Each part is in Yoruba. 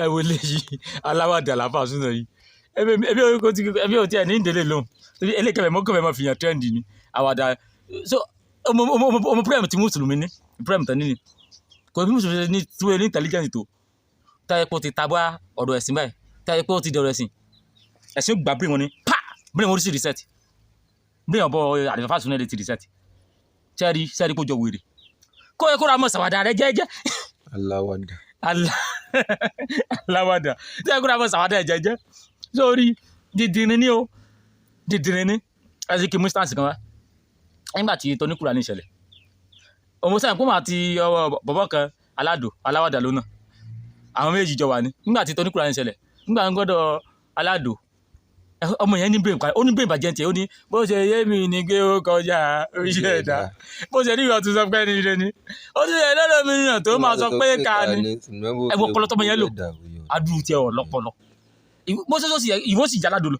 Ẹ wo eléyìí, aláwàdà làáfà súnà yìí. Ebi kò tí ebi ò tiẹ̀ ní ìdílé lóhùn eléyìí kẹfẹ mọ́ kẹfẹ mọ́ fìyàn trend ni àwàdà. So ọmọ problem tí mùsùlùmí ní, problem tán ní ni kò bí mùsùlùmí ní tí wọ́n ní intelligence tó táyé pé ó ti tabá ọ̀rọ̀ ẹ̀sìn báyìí, táyé pé ó ti dọ̀rọ̀ ẹ̀sìn, ẹ̀sìn ó gbà brain wọn ni pa, brain wọn ó sì reset. Brain ọ̀bọ àdìfáfà súnà lè ti reset. Sẹ́ẹ̀rí sẹ́ẹ̀rí kó jọ wèrè kó yẹ kó ra mọ̀ sàwádà rẹ jẹ́jẹ́. Aláwàdà. Aláwàdà tí ẹ kó ra mọ̀ sàwádà ẹ jẹ́jẹ́ sórí dìdìrín ní o, dìdìrín ní. Ẹ sì kí mú instance kan wá. Nígbà tí tóníkùrà ní ìṣẹ̀lẹ̀ òun sẹ́yìn kó máa ti ọwọ́ bọ̀bọ̀ kan aládò aláwàdà lónà, àwọn méjì jọ wà ní. Nígbà tí tóníkùrà ní ìṣẹ̀lẹ̀, nígbà ń gbọ́dọ̀ aládò, ọmọ yẹn ní brain, ó ní brain bàjẹ́ tiẹ̀. Ó ní bó ṣe yé mi ní gbé ó kọjá oríṣi ẹ̀dá, bó ṣe ní ìwà tó sọ pé ní ire ni ó ti ṣe lọ́dọ̀ mi yàn tó máa sọ pé ká ní. Ẹ wo ọpọlọ tọmọ yẹn lò. Adúrú tiẹ̀ ọ̀ lọ́pọlọ bó ṣe sọ sí ìwọ sì jaládò lọ.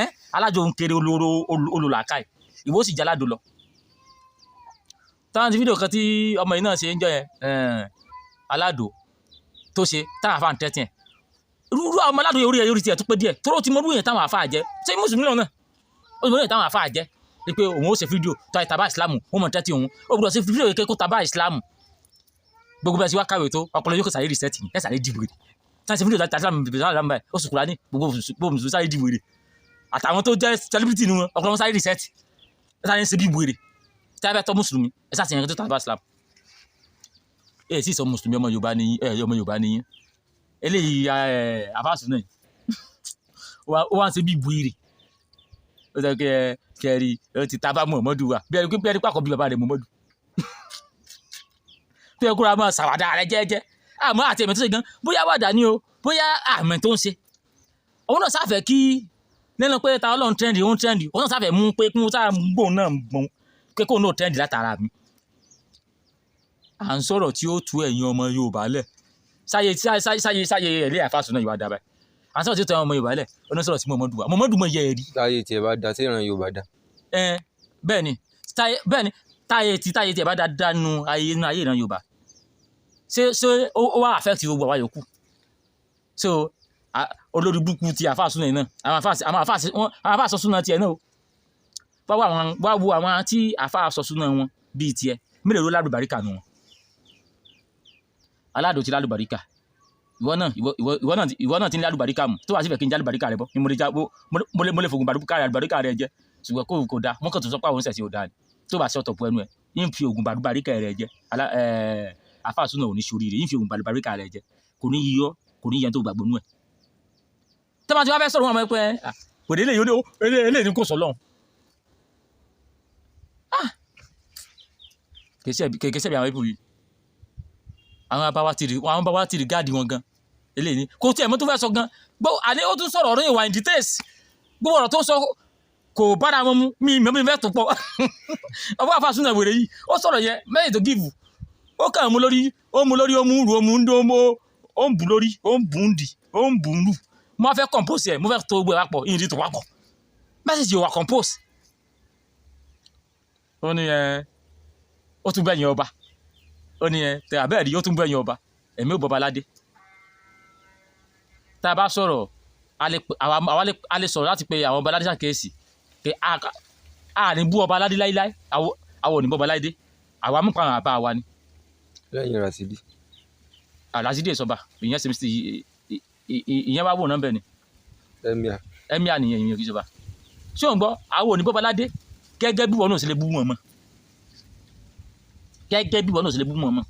Ẹ alájọ ń kéré olóró olùlàkàì, ìwọ sì jaládò lọ. Táwọn ti fídíò kan tí ọmọ yìí náà ṣe ń jọ yẹn, aládò tó ṣe táwọn àfa ń tẹ́tí ẹ̀ rúrú àwọn ọmọ aládò orí ẹ̀ orí tiẹ̀ tó pé díẹ̀ tó ti mọ orú yẹn táwọn àfa jẹ́. Ṣé mùsùlùmí náà ó ti mọ orú yẹn táwọn àfa jẹ́ ni pé òun ó ṣe fídíò tó àyè tàbá ìsìlámù, ó mọ̀ tẹ́tí òun ó gbọ́dọ̀ ṣe fídíò yìí kó tàbá ìsìlámù. Gbogbo bẹ́ẹ̀ sì wá kàwé tó ọpọlọ yóò kó sáré reset ni, ẹ sáré dìbò rè sáà ṣe fídíò tàbí ìsìlámù ìsìlámù báyìí, ó sì kúra ní gbogbo mùsùlùmí sáré dìbò rè, àtàwọn tó jẹ́ celebrity ni wọn, ọpọlọ wọn sáré reset, ẹ sáré ń ṣe bí wèrè. Tí a fẹ́ tọ́ mùsùlùmí, ẹ sáà sì yẹn tó tàbá ìsìlámù. Ẹ sì sọ mùsùlùmí, ọmọ Yorùbá ni ẹ, ọmọ Yorùbá ni yín. Eléyìí ẹ àfáàsù náà ó wá ń ṣe bí wèrè, ó sọ pé ẹ kẹrì ó ti tábà Muhammadu wa bí ẹni pàkọ́ bí bàbá rẹ̀ Muhammadu tó yẹ kó ra máa ṣàwàdà rẹ jẹ́jẹ́. Àmọ́ àti ẹ̀mí tó ṣe gan, bóyá wàdà ni o, bóyá àmì tó ń ṣe, òun náà sáfẹ́ kí nínú pé ta Ọlọ́run trend, òun trend, òun náà sáfẹ́ mú pé kí wọ́n sáà gbóun náà gbóun pé kóun náà trend látara mi. À ń sọ̀rọ̀ tí ó tú ẹ̀yin ọmọ Yorùbá lẹ̀ sáyé sáyé sáyé sáyé ẹ̀lẹ́ àfàsùn náà ìwà dábàá. À ń sọ̀rọ̀ tí ó tú ẹ̀yin ọmọ Yorùbá lẹ̀, ó ní sọ̀rọ̀ sí Muhammadu wa, Muhammadu mọ̀ yẹ ẹ̀ rí. Táyé tiẹ̀ bá da, sí ìran Yorùbá da. Ẹ bẹ́ẹ̀ ni táyé, bẹ́ẹ̀ ni táyé tí táyé tiẹ̀ bá da dánú ayé nínú ayé ìran Yorùbá, ṣé ó wá affect gbogbo àwa yòókù? So olórí burúkú ti àfáà súnà yìí náà, àwọn àfáà sọ súnà tiẹ̀ náà o. Wá wo àwọn tí àfáà sọ súnà wọn bíi tiẹ̀, mélòó ló lálùbáríkà nù wọn? Aládùn ti lálùbáríkà. Ìwọ náà ìwọ náà ti ní lálùbáríkà mu tó wàá sì fẹ́ kí n jálùbáríkà rẹ bọ́ ni mo lè já mo lè fògùn bàrúkà rẹ àlùbáríkà rẹ jẹ, ṣùgbọ́n kò dáa. Wọ́n kàn tó sọ pé àwọn oníṣẹ̀ṣe ò dáa ni. Tó bá ṣe ọ̀tọ̀ ẹnu ẹ̀ yín fi ògùn bàrúbáríkà rẹ jẹ, àfáà súnà ò ní ṣoríire. Yín fi ògùn bàrúbáríkà rẹ jẹ, kò ní yíyọ, kò ní yẹn tó gbàgbọ́ nú ẹ̀. Tẹ́ bá ti wá fẹ́ sọ̀rọ̀ wọn mọ̀ pé kò dé eléyìí, ó eléyìí ní kò sọ lọ́hùn. Ah, kìí ṣe bí àwọn people yìí, àwọn bá wa ti rí gáàdì wọn gan. Eléyìí ni kò tí ẹ̀ mọ́ tó fẹ́ sọ gan gbọ́. Àní ó tún sọ̀rọ̀ ọ̀rọ̀ ìwà in details, gbogbo ọ̀rọ̀ tó sọ kò bára wọn mu. Mi mi fẹ́ tó pọ̀ ọwọ́ àfàsúnà wèrè yìí, ó sọ̀rọ̀ yẹn mẹ́rin tó gíìfù, ó kàn mú lórí, ó mú lórí, ó mú rù, ó mú ń dó, ó ń bù lórí, ó ń bù ń dì, ó ń bù ń rù. Mo fẹ́ compose ẹ̀, mo fẹ́ tó gbogbo ẹ̀ papọ̀, ìrìn tó papọ̀, message wà compose. Ó ní ẹ ó tún bẹ̀yìn ọba, ó ní ẹ tẹ abẹ́rẹ́ rí, ó tún bẹ̀yìn ọba, ẹ̀mí ò bọba aládé. Tá a bá sọ̀rọ̀, àwa lè sọ̀rọ̀ láti pe àwọn ọba aládé ṣàkíyèsí pé a ní bú ọba aládé láíláí. Àwọn ò ní bú ọba aládé, àwa mú pa àwọn àbá wa ni. Lẹ́yìn Rasidi. Rasidi ìsọba ìyẹn ṣe mistake, ìyẹn wá wò náà bẹ́ẹ̀ ni. Emir. Emir nìyẹn, ìyẹn kì í ṣọba. Ṣé òun gbọ́? Àwọn ò ní bú ọba aládé gẹ́gẹ́ bí wọn náà ṣe lè bú wọn mọ́, gẹ́gẹ́ bí wọn náà ṣe lè bú wọn mọ́.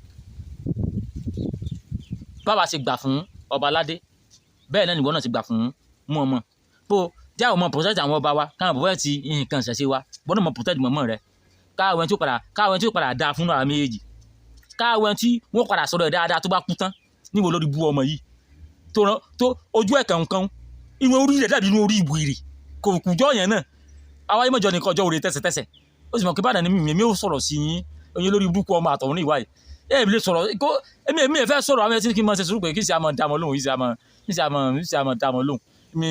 Báwa ṣe gbà fún ọba aládé, bẹ́ẹ̀ náà ni wọn náà ṣe gbà fún mú ọmọ bó jẹ́. Àwọn ọmọ protect àwọn ọba wa, káwọn protect nǹkan ìṣẹ̀ṣe wa, gbọ́dọ̀ mọ protect mọ̀mọ́ rẹ, káwọn tí ó padà dáa fún àwọn méjèèjì, káwọn tí wọ́n padà sọ̀rọ̀ ẹ̀ dáadáa tó bá kú tán. Níbo lórí bú ọmọ yìí tó rán tó ojú ẹ̀ kànkan, ìwọ̀n orí rẹ̀ dàbí inú orí ìwèrè kò kùjọ́ yẹn náà. Àwa yìí mọ̀jọ nìkan ọjọ́ òre tẹ̀sẹ̀tẹ̀sẹ̀, ó sì mọ̀ pé bàdàn ni mímí ó sọ̀rọ̀ sí yín oyin lórí burúkú ọmọ àtọ̀hún ní ìwà yìí. Ẹ lè sọ̀rọ̀ kó èmi ẹ fẹ́ sọ̀rọ̀ àwọn ẹtí kí n máa ṣe sùúrù pé kí n sì àmọ̀ dàmọ̀ lóhùn, kí sì àmọ̀ dàmọ̀ lóhùn mi.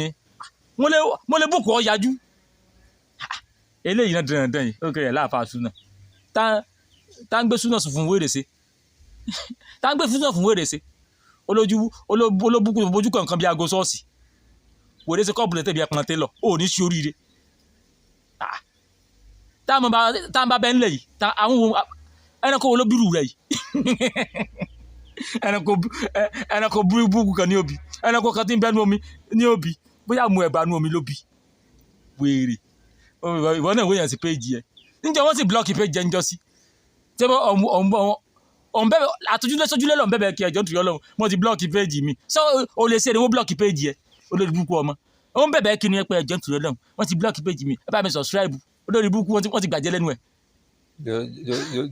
Mo lè bùkún ọ yájú eléyìí náà dandan yìí. Ó kéré láàfáà súnà tá ń gbé súnà sùn fún wèrè ṣe, tá ń gbé súnà fún wèrè ṣe. Olójú olóbùkún ojú kankan bí aago ṣọ́ọ̀ṣì. Wèrè ṣe kọ́ọ̀bù lẹ́tẹ̀ bí ẹpọn télọ̀. Ó ní sí oríire. Ah. Táwọn bá bẹ́ ńlẹ̀ yìí, àwọn ẹranko wo ló bírù rẹ̀ yìí? Ẹranko burúkú kan ní òbí, ẹranko kan tí ń bẹ́nu omi ní òbí, bóyá mu ẹ̀bà nu omi ló bí. Wèrè, ìwọ náà wéyàn sí péjì ẹ níjẹ́, wọ́n sì block page ẹ níjọ́ sí tí ọ̀n bẹ́ẹ̀ àtúnjúlé sójúlé lọ́n bẹ́ẹ̀ kí ẹjọ́ tìrì Ọlọ́run. Wọ́n ti block page mi, so o lè ṣe é ni wọ́n block page ẹ. Olórí burúkú ọmọ, ó ń bẹ̀bẹ̀ kí ni ẹ pé ẹjọ́ tìrì Ọlọ́run, wọ́n ti block page mi, ẹ bá mi subscribe. Olórí burúkú, wọ́n ti gbàjẹ́ lẹ́nu ẹ̀.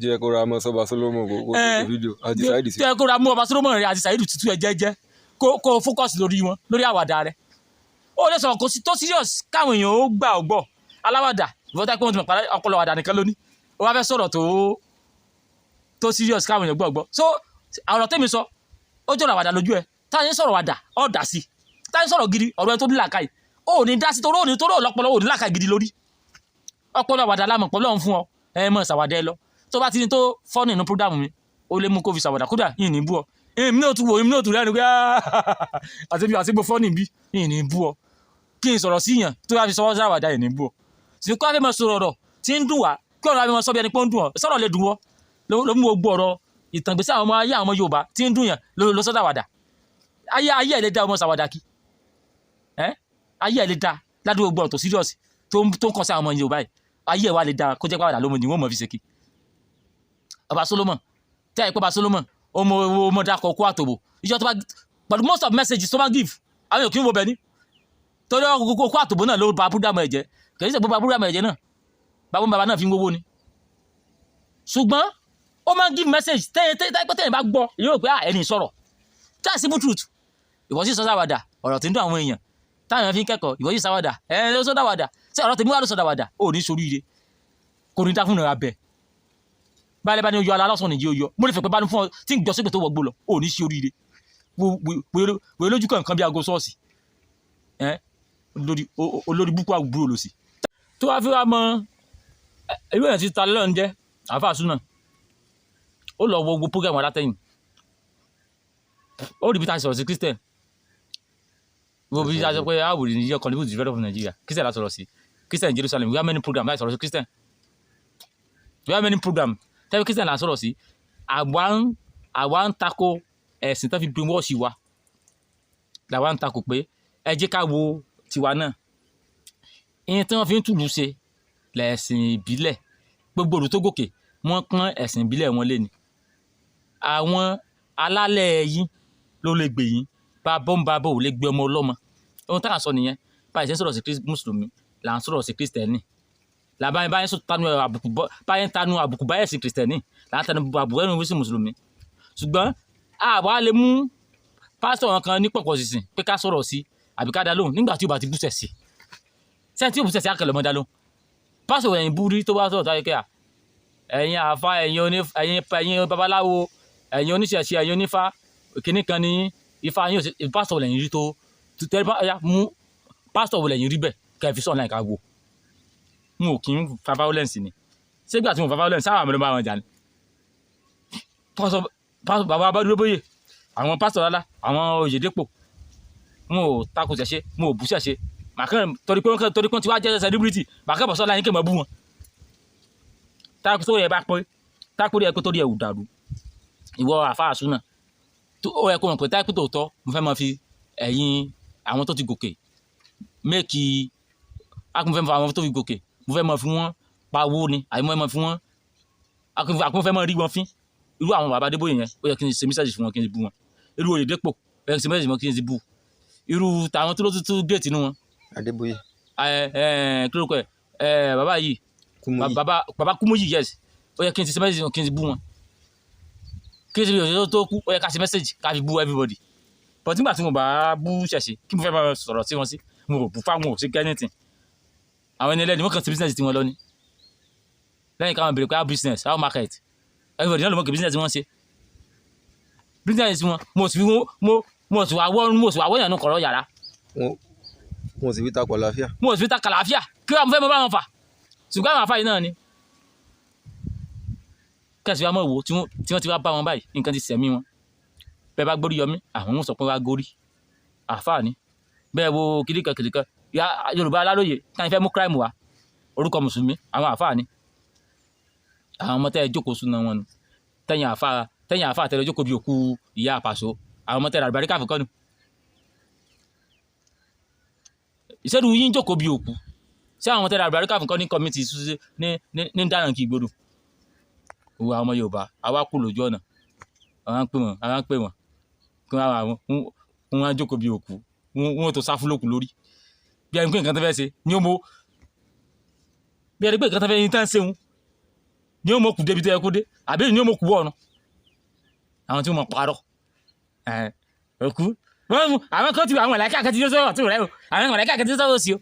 Jẹ́ kó ra mọ́ sọ́ba Solomon kó Ẹ, ṣe fídíò àti Saheed sí. Tí ẹ kó ra mú ọba Solomon rẹ àti Saheed Tutu ẹ jẹ́jẹ́, kó focus lórí wọn, lórí àwàdà rẹ. Ó lè sọ̀rọ̀ kó sí tó serious káwọn èèyàn ó gbà ó gbọ́. Aláwàdà ìfọ́tà pé wọ́n ti mọ̀ pé ọpọlọ àwàdà nìkan lóní, ó wá fẹ́ sọ̀rọ̀ tó serious káwọn èèyàn gbọ́ gbọ́. So ọ̀rọ̀ tẹ́mi sọ, ó jọ̀rọ̀ àwàdà lójú ẹ. Táyé sọ̀rọ̀ àwàdà, ọ̀ dà sí. Táyé sọ̀rọ̀ gidi, ọ̀rọ̀ ẹ tó ní làákàyè, ó ní dá sí, torí ó ní torí ọ̀lọ́pọlọ, ó ní làákàyè gidi lórí. Ọpọlọ àwàdà lámọ̀ pọ̀ lọ́hùn fún ọ. Ẹ mọ̀ ṣàwàdà ẹ lọ. Tó bá ti ní tó fọ́ nínú program mi, ó lè mú kó fi ṣàwàdà, kódà yìí ní bú ọ. Èmi náà tún wò, èmi náà tún rẹ́nu pé àti bí àti bó fọ́ níbí yìí ní bú ọ. Kí n sọ̀rọ̀ sí yàn tó bá fi sọwọ́ ṣàwàdà, yìí ní bú ọ. Sì kó afẹ́ máa sọ̀rọ̀ ọ̀rọ̀ tí ń dùn wá, kí ọ̀rọ̀ afẹ́ máa sọ bí ẹni pé ó ń dùn ọ. Sọ̀rọ̀ lè dùn ọ ló mú gbogbo ọ̀rọ̀ ìtàn ìgbésí àwọn ọmọ ayé àwọn ọmọ Yorùbá tí ń dùn yàn ló sọ́dà wàdà. Ayé ayé ẹ̀ lè dá ọmọ ṣàwàdà kí ẹ́, ayé ẹ̀ lè dá ládùúgbò gbogbo ọ̀rọ̀ tó serious tó ń kàn sí àwọn ọmọ Yorùbá yìí. Ayé ẹ̀ wá lè dá kó jẹ́ pàwàdà ló mọ ni wọ́n mọ̀ fi ṣe kí. Ọba Solomon tẹ́ ẹ̀ pé ọba Solomon ọmọ ọmọ dákọ̀ kó àtòbò ìjọ tó bá pẹ̀lú most of messages tó bá give, àwọn èèyàn kì í wo bẹ̀ ni, torí ọkọ̀ kó àtòbò náà ló ba program ẹ̀ jẹ́. Kì í ṣe pé ba program ẹ̀ jẹ́ náà, bàbá bàbá náà fi ń wówó ni, ṣùgbọ́n ó máa ń give message tẹ́yìn tẹ́yìn bá gbọ́ yóò pé ẹni sọ̀rọ̀. That's simple truth. Ìwọ sì sọ sáwàdà ọ̀rọ̀ tí ń dùn àwọn èèyàn táwọn èèyàn fi ń kẹ́kọ̀ọ́. Ìwọ sì sáwàdà ẹ ló sọ dáwàdà ṣé ọ̀rọ̀ tèmi wà ló sọ dáwàdà? Ò ní soríire, kò ní dá fún ìrìn abẹ báyìí bá ní oyọ alásán nìyí oyọ. Mo lè fẹ́ pé bá ní fún ọ tí ń gbọ́ sípò tó wọgbó lọ. Ò ní sí oríire. Wòye lójú kankan bí aago ṣọ́ọ̀ṣì ẹ lórí olórí búkú àbúrò lòsì tó wá fi wá mọ irú èèyàn tí ta lọ́n jẹ́ àáfàá súnà. Ó lọ wo gbogbo program alátẹ̀yìn, ó rí bí ta sọ̀rọ̀ sí Christian, wo bí ta sọ pé how will Nigeria contribute to the development of Nigeria. Christian la sọ̀rọ̀ sí, Christian in Jerusalem. We have many program láti sọ̀rọ̀ sí Christian. We have many program tẹ́lẹ̀ Christian la sọ̀rọ̀ sí. Àwa ń tako ẹ̀sìn tó fi brainwash wa, làwa ń tako pé ẹ jẹ́ ká wo tiwa náà. Ìyẹn tí wọ́n fi ń tùlù ṣe lẹ̀sìn ìbílẹ̀. Gbogbo olù tó gòkè, wọ́n pọ́n ẹ̀sìn ìbílẹ̀ wọn lé ni. Àwọn alálẹ̀ yín ló lè gbè yín, bàbá ń bàbá ò lè gbé ọmọ ọlọ́mọ. Ohun táwọn sọ nìyẹn. Báyìí ṣe ń sọ̀rọ̀ sí mùsùlùmí là ń sọ̀rọ̀ sí kristẹni, là báyìí báyìí sọ tanu àbùkù báyìí ń tanu àbùkù báyìí sí kristẹni, là ń tanu àbùkù ẹnu sí mùsùlùmí. Ṣùgbọ́n àwa lè mú pásítọ̀ wọn kan ní pọ̀pọ̀ sísìn pé ká sọ̀rọ̀ sí àbí ká dá lóhùn nígbà tí ó bá ti bú sẹ̀ sí. Sẹ́ni tí ó bú sẹ̀ sí àkàlẹ̀ mọ́ dá lóhùn. Pásítọ̀ ẹ̀yìn búrí tó bá sọ̀rọ̀ táyé kẹ́ à, ẹ̀yin àfa, ẹ̀yin oní, ẹ̀yin babaláwo, ẹ̀yin oníṣẹ̀ṣe, ẹ̀yin onífá kìnnì kan ní ifá yín ò sí. Pásítọ̀ lẹ́yìn rí tó tẹ́lẹ̀ bá ya mú pásítọ̀ wo lẹ́yìn rí bẹ́ẹ̀ kẹ́ ẹ fi sọ̀rọ̀ láì ká wò. N ò kì í fa violence ni. Ṣégbà tí mo fa violence sáwọn àmì ló bá wọn jà ni? Pásítọ̀ bàbá Abádúróbóyè, àwọn pásítọ̀ lálá, àwọn Oyèdépò, wọn ò takò ṣẹ̀ṣe, wọn ò bú ṣẹ̀ṣe. Màkàn torí pé wọ́n torí pé wọ́n ti wá jẹ́ celebrity, màkàn bọ̀ sọ́la yín kí n mọ̀ bú wọn. Táàkù tó yẹ bá pé táàkù rí ẹ pé torí ẹ ò dàrú, ìwọ àfáà súnà tó ó yẹ kó mọ̀ pé táàkù tòótọ́, mo fẹ́ máa fi ẹ̀yìn àwọn tó ti gòkè méèkì akun, fẹ́ máa fi àwọn tó fi gòkè, mo fẹ́ máa fi wọ́n pawó ni, àbí mo fẹ́ máa fi wọ́n akun, fẹ́ máa rí wọn fín. Irú àwọn bàbá Adébóyè yẹn, ó yẹ kí n ṣe message fún wọn kí n bú wọn. Irú Oyèdépò, ó yẹ kí n ṣe message fún wọn kí n bú. Irú tàwọn tó ló tún great inú wọn. Adébóyè. Ẹ ẹ, kí ló kọ ẹ? Ẹ bàbá yìí. Kúmúyì. Bàbá Kúmúyì, yes. Ó yẹ kí n ṣe message fún wọn kí n bú wọn, kí n ṣe òṣèlú tó kú. Ó yẹ ká ṣe message ká fi bú everybody, but nígbà tí mo bá bú ṣẹ̀ṣẹ̀, kí mo fẹ́ máa sọ̀rọ̀ sí wọn sí? Mo ò bú fáwọn, ò sí anything. Àwọn ẹni ẹlẹ́ni, wọ́n kàn sí business tiwọn lọ ni. Lẹ́yìn káwọn béèrè pé how business, how market, everybody náà ló mọ̀ kí business wọn ṣe business wọn. Mo sì fi wọn mo sì wá wọ́n, mo sì wá wọ́n yàn ní kọ̀rọ̀ yàrá. Wọn sì fi takò àlàáfíà. Mo sì fi ta kàlàáfíà kí wọ́n fẹ́ mọ bá wọn fà. Ṣùgbọ́n àwọn àfáà yìí náà ni kẹsì wa mọ̀ wò tí wọ́n ti wá bá wọn báyìí, nǹkan ti sẹ̀mí wọn. Bẹ́ẹ̀ bá gbórí yọmí, àwọn ń sọ pé wá górí àáfàá ni. Bẹ́ẹ̀ wo kìdíkan kìdíkan ya Yorùbá aláròye táyìn fẹ́ mú crime wá, orúkọ mùsùlùmí, àwọn àáfàá ni. Àwọn ọmọ tẹ́ ẹ jókòó súná wọn nu, tẹ́yìn àáfàá, tẹ́yìn àáfàá tẹ́lẹ̀ jókòó bí òkú ìyá àpàṣọ, àwọn ọmọ tẹ́ ẹ àlùbáríkà fún kọ́nu ìṣẹ́dù yín jókòó bí òkú. Ṣé àwọn tẹ́lẹ̀ àlùbáríkà fún kọ́ ní kọ́mítì ní dáná kí ìgboro òwò àwọn ọmọ Yorùbá àwa kú lójú ọ̀nà. Àwọn ń pè wọ́n, àwọn ń pè wọ́n kí wọ́n àwọn wọn á jókòó bí òkú, wọn tó sáfù lókun lórí bí ẹni pé nǹkan tó fẹ́ ṣe ni ó mọ, bí ẹni pé nǹkan tó fẹ́ yín tán ṣeun ni ó mọ kù débi tó yẹ kó dé, àbí ni ó mọ kù wọ̀ ọ̀nà. Àwọn tí wọ́n mọ parọ́ ẹ̀ òkú wọ́n mú àwọn kan ti àwọn mọ̀láìkà kan ti dé sọ́wọ́ ọ̀tún rẹ o, àwọn mọ̀láìkà kan ti dé sọ́wọ́ òsì o.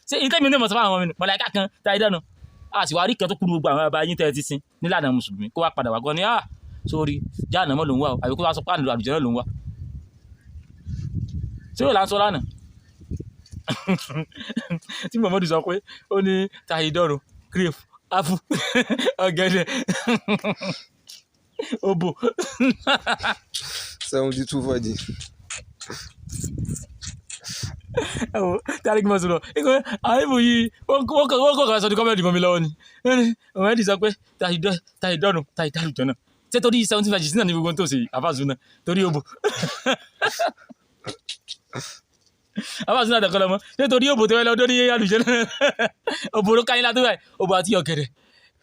Ṣé ìtẹ́mi ní mọ̀ sọ fún àwọn ọmọ mi mọ̀láìkà kan táyé dànù? A sì wá rí kan tó kúrú gbogbo àwọn bàbá yín tẹ́ ẹ ti sin nílànà mùsùlùmí kó wá padà wá gan ni, ah, sórí jáàná mọ́ ló ń wá o, àbí kó wá sọ pé àlùjẹ́ náà ló ń wá. Ṣé yóò là ń sọ lánàá tí Muhammadu sọ pé ó ní tàyídọ́rùn, grape, apple, ọ̀gẹ̀dẹ̀, òbò? 72 fàájì. Ẹ wo tàrí kí n bá sọ̀rọ̀ ikọ̀ àwọn ibò yìí, wọ́n kọ̀ kọ̀ sọ di comedy mọ́ mi lọ́wọ́ ni. Muhammadu sọ pé tàyídọ́rùn, tàyídàlùjọ náà, ṣé torí 75 náà ní gbogbo tó ṣe àfàsùn náà, torí òbò àfàsùn náà dẹ̀kọ́ lọ́mọ, ṣé torí òbò tó fẹ́ lọ́dọ́ ní àlùjọ náà, òbò ló káyín látó báyìí, òbò àti ọ̀gẹ̀dẹ̀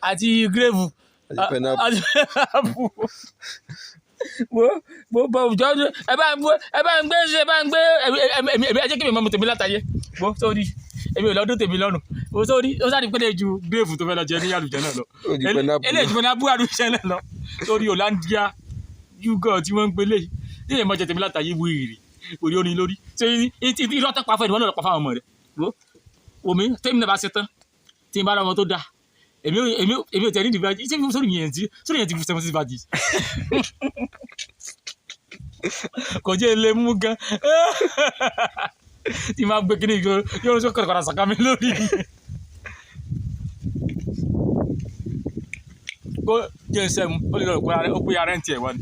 àti gírèvù àti pineapple. Àti pineapple. Wo wo bọ jọ, ẹ bá ń gbé, ẹ bá ń gbé, ẹ bá ń gbé ẹmí ẹmí, ẹ jẹ́ kí mi mọ tèmi látàyè. Wo sórí èmi ò lọ́dún tèmi lọ́rùn. Wo sórí ó sáré pélé ju gírèvù tó fẹ́ lọ jẹ ní àlùjọ náà lọ. Ó ju pineapple. Eléyìí ju pineapple àlùjọ náà lọ sórí Hollandia yúgọ̀ tí wọ́n ń gbélé ní èèmọ̀ jẹ tèmi látàyè. Wíìrì orí orin lórí ṣé irọ́ tó pa fún ẹ̀ níwọ̀n náà lọ pa fáwọn ọmọ rẹ̀. Wo omi tèmi náà bá ṣe tán tí n bá rọ ọmọ tó dáa, èmi ò tẹ̀ ní ìdìbò ṣé sórí yẹn ti, sórí yẹn ti fún 70 bàjì kò jẹ́ ilé mú gan tí n bá gbé kíní yóò sọ kọ̀rọ̀kọ̀rọ̀ sàkà mi lórí kó jẹ́ iṣẹ́ mu ó lè lọ pé ara ẹ̀ ń tiẹ̀ wá ni.